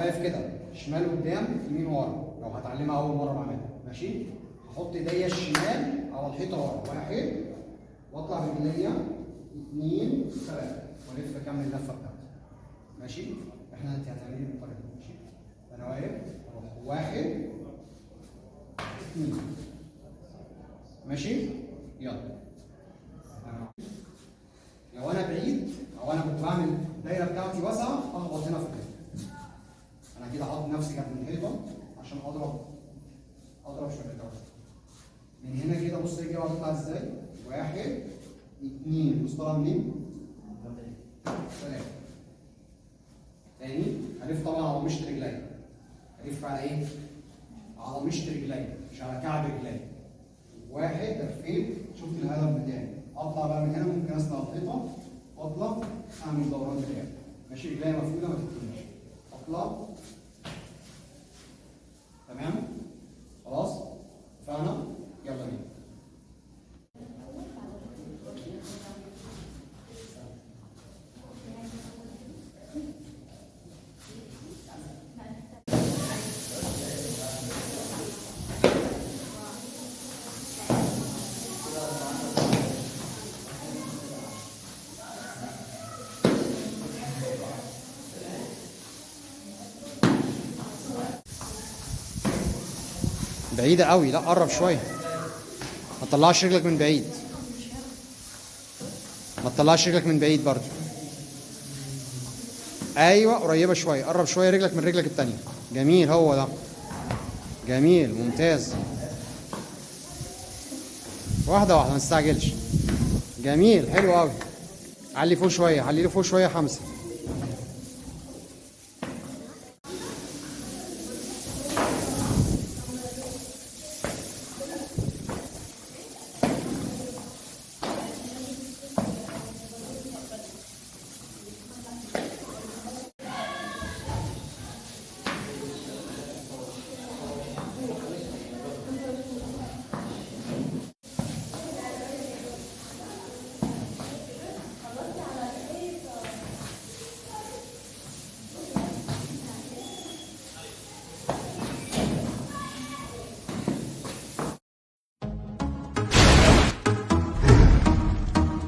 واقف كده شمال قدام يمين ورا، لو هتعلمها اول مرة بعملها ماشي. هحط ايديا الشمال على الحيطة ورا، واحد، واطلع برجليا 2 3، والف اكمل اللفة بتاعتي ماشي. احنا انت هتعملي بالطريقة دي ماشي. انا واقف اروح 1 2 ماشي. يلا لو انا بعيد او انا كنت بعمل الدايرة بتاعتي واسعة اخبط هنا في الحيطة. انا كده حاطط نفسي جنب الحيطة عشان اضرب شوية من هنا كده. بص رجلي هتطلع ازاي، 1 2، بص طالعه منين؟ 3. تاني هلف طبعا على مشط رجلي، هلف على ايه؟ على مشط رجلي مش على كعب رجلي. 1 لفيت، شفت الهدف بتاعي. اطلع بقى من هنا، ممكن اسند على الحيطة واطلع اعمل دوران دراعي ماشي. رجلي مفروده ما تتنيش، اطلع تمام خلاص اتفقنا. يلا بينا. بعيدة قوي، لا قرب شوية، ما تطلعش رجلك من بعيد، ما تطلعش رجلك من بعيد برضو. ايوه قريبة شوية، قرب شوية رجلك من رجلك التانية. جميل، هو ده جميل ممتاز. واحدة واحدة ما تستعجلش. جميل حلو قوي. علي فوق شوية، علي له فوق شوية 5.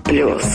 Плюс.